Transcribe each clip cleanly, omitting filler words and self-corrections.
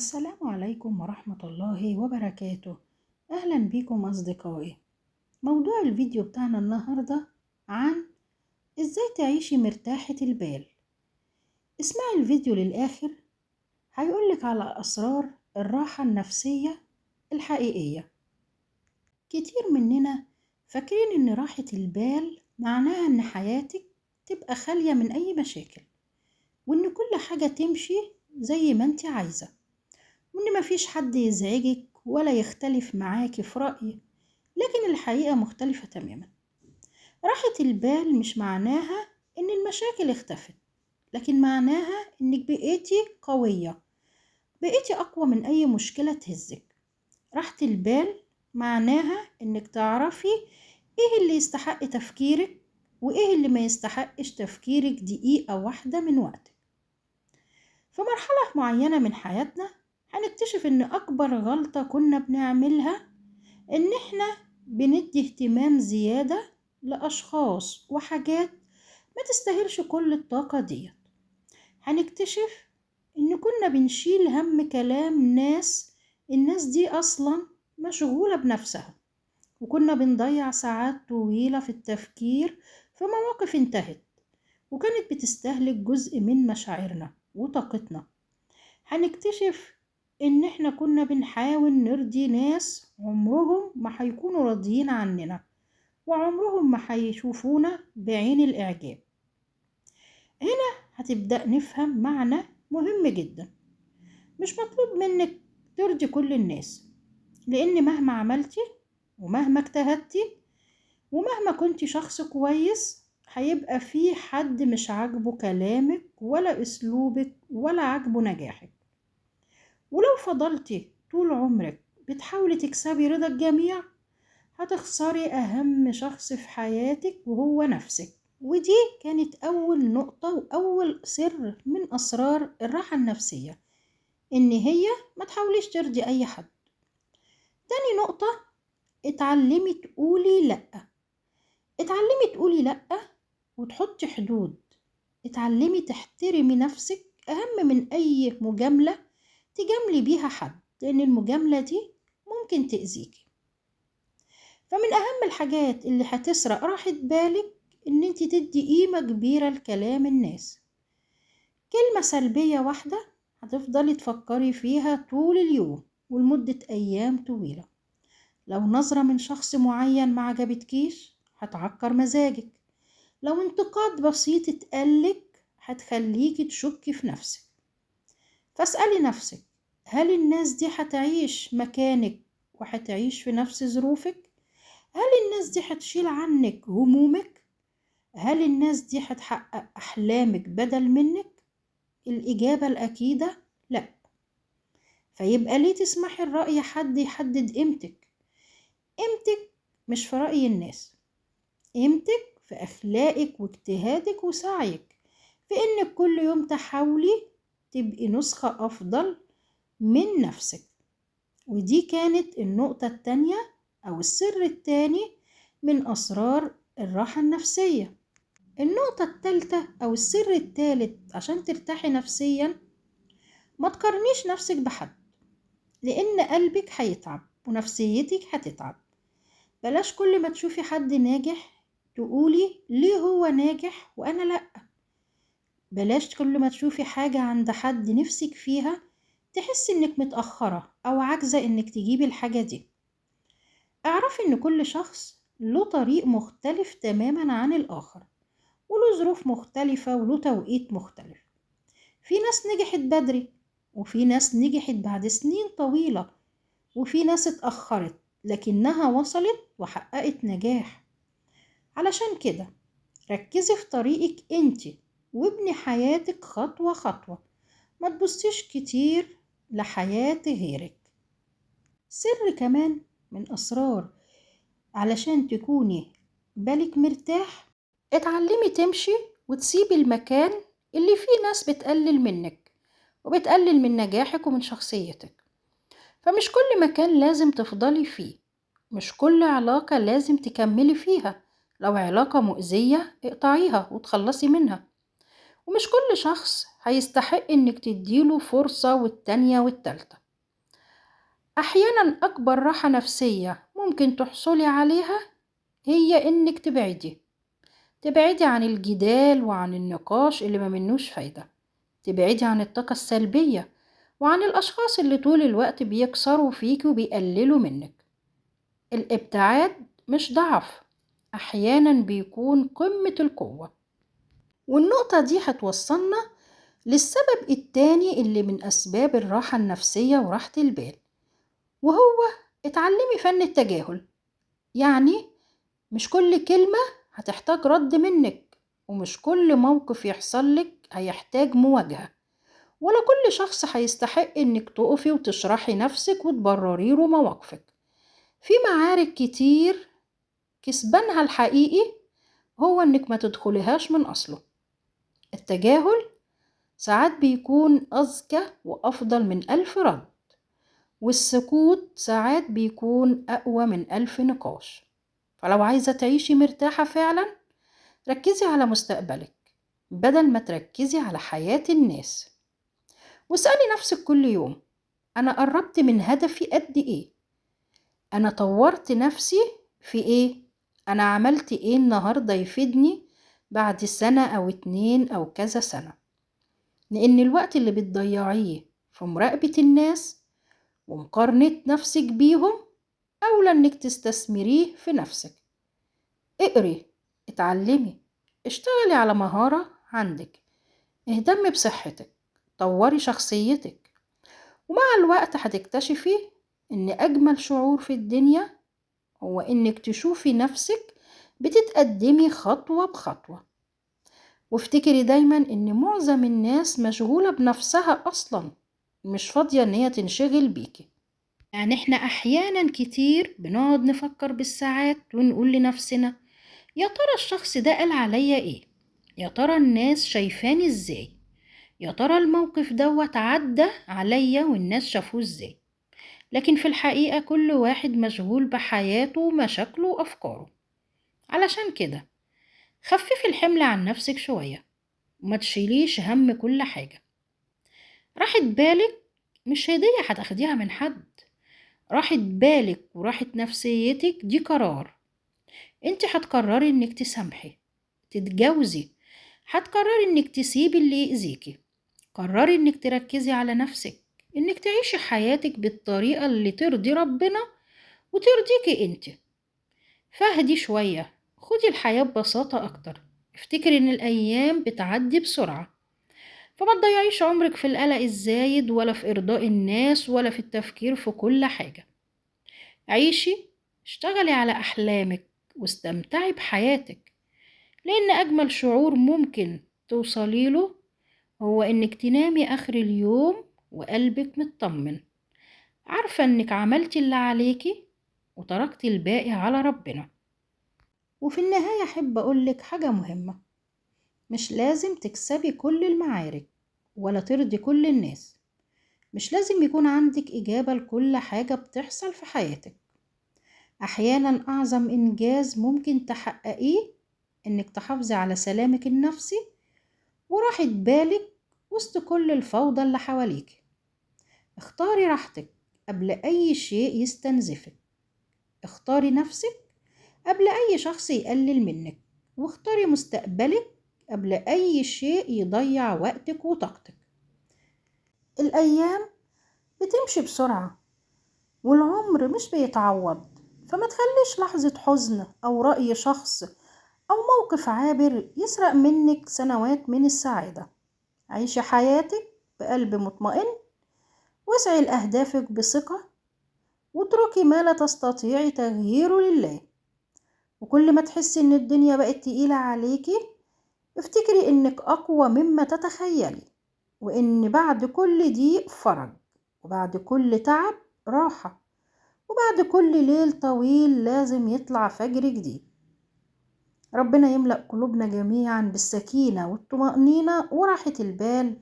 السلام عليكم ورحمة الله وبركاته. أهلا بكم أصدقائي. موضوع الفيديو بتاعنا النهاردة عن إزاي تعيشي مرتاحة البال. اسمعي الفيديو للآخر، هيقولك على أسرار الراحة النفسية الحقيقية. كتير مننا فاكرين إن راحة البال معناها إن حياتك تبقى خالية من أي مشاكل، وإن كل حاجة تمشي زي ما انت عايزة، وإن مفيش حد يزعجك ولا يختلف معاكي في رأي. لكن الحقيقة مختلفة تماما. راحة البال مش معناها إن المشاكل اختفت، لكن معناها إنك بقيتي قوية، بقيتي أقوى من أي مشكلة تهزك. راحة البال معناها إنك تعرفي إيه اللي يستحق تفكيرك وإيه اللي ما يستحقش تفكيرك دقيقة واحدة من وقتك. في مرحلة معينة من حياتنا هنكتشف إن أكبر غلطة كنا بنعملها إن إحنا بندي اهتمام زيادة لأشخاص وحاجات ما تستاهلش كل الطاقة ديت. هنكتشف إن كنا بنشيل هم كلام ناس، الناس دي أصلا مشغولة بنفسها، وكنا بنضيع ساعات طويلة في التفكير في مواقف انتهت وكانت بتستهلك جزء من مشاعرنا وطاقتنا. هنكتشف إن إحنا كنا بنحاول نرضي ناس عمرهم ما هيكونوا راضيين عننا، وعمرهم ما هيشوفونا بعين الإعجاب. هنا هتبدأ نفهم معنى مهم جدا. مش مطلوب منك ترضي كل الناس، لأن مهما عملتي ومهما اجتهدتي ومهما كنتي شخص كويس هيبقى في حد مش عاجبه كلامك ولا أسلوبك ولا عاجبه نجاحك. ولو فضلتي طول عمرك بتحاولي تكسبي رضا الجميع هتخسري أهم شخص في حياتك وهو نفسك. ودي كانت أول نقطة وأول سر من أسرار الراحة النفسية، إن هي ما تحاوليش ترضي أي حد. تاني نقطة، اتعلمي تقولي لأ. اتعلمي تقولي لأ وتحطي حدود. اتعلمي تحترمي نفسك أهم من أي مجاملة تجاملي بيها حد، لأن المجاملة دي ممكن تأذيكي. فمن أهم الحاجات اللي هتسرق راحة بالك إن انت تدي قيمة كبيرة لكلام الناس. كلمة سلبية واحدة هتفضلي تفكري فيها طول اليوم ولمدة أيام طويلة. لو نظرة من شخص معين ما عجبتكيش هتعكر مزاجك. لو انتقاد بسيط اتقالك هتخليكي تشكي في نفسك. فاسألي نفسك، هل الناس دي هتعيش مكانك وهتعيش في نفس ظروفك؟ هل الناس دي هتشيل عنك همومك؟ هل الناس دي هتحقق أحلامك بدل منك؟ الإجابة الأكيدة لا. فيبقى ليه تسمحي الرأي حد يحدد قيمتك؟ قيمتك مش في رأي الناس، قيمتك في أخلاقك واجتهادك وسعيك، في إنك كل يوم تحاولي تبقي نسخة أفضل من نفسك. ودي كانت النقطة التانية أو السر التاني من أسرار الراحة النفسية. النقطة التالتة أو السر التالت عشان ترتاحي نفسيا، ما تقارنيش نفسك بحد، لأن قلبك هيتعب ونفسيتك هتتعب. بلاش كل ما تشوفي حد ناجح تقولي ليه هو ناجح وأنا لأ. بلاش كل ما تشوفي حاجة عند حد نفسك فيها تحسي إنك متأخرة أو عاجزة إنك تجيبي الحاجة دي. اعرفي إن كل شخص له طريق مختلف تماما عن الآخر، وله ظروف مختلفة وله توقيت مختلف. في ناس نجحت بدري، وفي ناس نجحت بعد سنين طويلة، وفي ناس اتأخرت لكنها وصلت وحققت نجاح. علشان كده ركزي في طريقك انتي وابني حياتك خطوة خطوة، ما تبصيش كتير لحياة غيرك. سر كمان من أسرار علشان تكوني بالك مرتاح، اتعلمي تمشي وتسيبي المكان اللي فيه ناس بتقلل منك وبتقلل من نجاحك ومن شخصيتك. فمش كل مكان لازم تفضلي فيه، مش كل علاقة لازم تكملي فيها. لو علاقة مؤذية اقطعيها وتخلصي منها. ومش كل شخص هيستحق انك تديله فرصة والتانية والتالتة. احيانا اكبر راحة نفسية ممكن تحصلي عليها هي انك تبعدي عن الجدال وعن النقاش اللي ما منوش فايدة، تبعدي عن الطاقة السلبية وعن الاشخاص اللي طول الوقت بيكسروا فيك وبيقللوا منك. الابتعاد مش ضعف، احيانا بيكون قمة القوة. والنقطة دي هتوصلنا للسبب التاني اللي من أسباب الراحة النفسية وراحة البال، وهو اتعلمي فن التجاهل. يعني مش كل كلمة هتحتاج رد منك، ومش كل موقف يحصل لك هيحتاج مواجهة، ولا كل شخص هيستحق انك تقفي وتشرحي نفسك وتبرري له مواقفك. في معارك كتير كسبانها الحقيقي هو انك ما تدخليهاش من اصله. التجاهل ساعات بيكون أذكى وأفضل من 1000 رد، والسكوت ساعات بيكون أقوى من 1000 نقاش. فلو عايزة تعيشي مرتاحة فعلا، ركزي على مستقبلك بدل ما تركزي على حياة الناس. واسألي نفسك كل يوم، أنا قربت من هدفي قد إيه؟ أنا طورت نفسي في إيه؟ أنا عملت إيه النهاردة يفيدني بعد سنة أو 2 أو كذا سنة؟ لأن الوقت اللي بتضيعيه في مراقبة الناس ومقارنة نفسك بيهم أولى إنك تستثمريه في نفسك. اقري، اتعلمي، اشتغلي على مهارة عندك، اهتمي بصحتك، طوري شخصيتك، ومع الوقت هتكتشفي إن أجمل شعور في الدنيا هو إنك تشوفي نفسك بتتقدمي خطوة بخطوة. وافتكري دايما إن معظم الناس مشغولة بنفسها أصلا، مش فاضية إن هي تنشغل بيكي. يعني إحنا أحيانا كتير بنقعد نفكر بالساعات ونقول لنفسنا يا ترى الشخص ده قال عليا إيه؟ يا ترى الناس شايفاني إزاي؟ يا ترى الموقف دوت عدى عليا والناس شافوه إزاي؟ لكن في الحقيقة كل واحد مشغول بحياته ومشاكله وأفكاره. علشان كده خففي الحمل عن نفسك شوية وما تشيليش هم كل حاجة. راحة بالك مش هدية هتاخديها من حد، راحة بالك وراحة نفسيتك دي قرار. انت هتقرري انك تسامحي، تتجوزي، هتقرري انك تسيبي اللي يأذيكي. قرري انك تركزي على نفسك، انك تعيشي حياتك بالطريقة اللي ترضي ربنا وترضيكي انت. فاهدي شوية، خدي الحياة ببساطة اكتر. افتكري ان الايام بتعدي بسرعة، فما تضيعيش عمرك في القلق الزايد ولا في ارضاء الناس ولا في التفكير في كل حاجة. عيشي، اشتغلي على احلامك واستمتعي بحياتك، لان اجمل شعور ممكن توصلي له هو انك تنامي اخر اليوم وقلبك مطمن، عارفة انك عملتي اللي عليكي وتركتي الباقي على ربنا. وفي النهاية أحب أقولك حاجة مهمة، مش لازم تكسبي كل المعارك ولا ترضي كل الناس، مش لازم يكون عندك إجابة لكل حاجة بتحصل في حياتك. أحيانا أعظم إنجاز ممكن تحققيه إنك تحافظي على سلامك النفسي وراحة بالك وسط كل الفوضى اللي حواليك. اختاري راحتك قبل أي شيء يستنزفك، اختاري نفسك قبل أي شخص يقلل منك، واختاري مستقبلك قبل أي شيء يضيع وقتك وطاقتك. الأيام بتمشي بسرعة والعمر مش بيتعوض، فما تخليش لحظة حزن أو رأي شخص أو موقف عابر يسرق منك سنوات من السعادة. عيشي حياتك بقلب مطمئن، واسعي لأهدافك بثقة، واتركي ما لا تستطيعي تغييره لله. وكل ما تحسي ان الدنيا بقت تقيلة عليكي، افتكري انك اقوى مما تتخيلي، وان بعد كل ضيق فرج، وبعد كل تعب راحة، وبعد كل ليل طويل لازم يطلع فجر جديد. ربنا يملأ قلوبنا جميعا بالسكينة والطمأنينة وراحة البال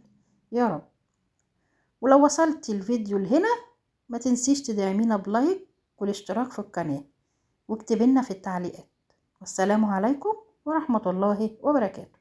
يا رب. ولو وصلتي الفيديو لهنا ما تنسيش تدعمينا بلايك والاشتراك في القناة، واكتبلنا في التعليقات. والسلام عليكم ورحمة الله وبركاته.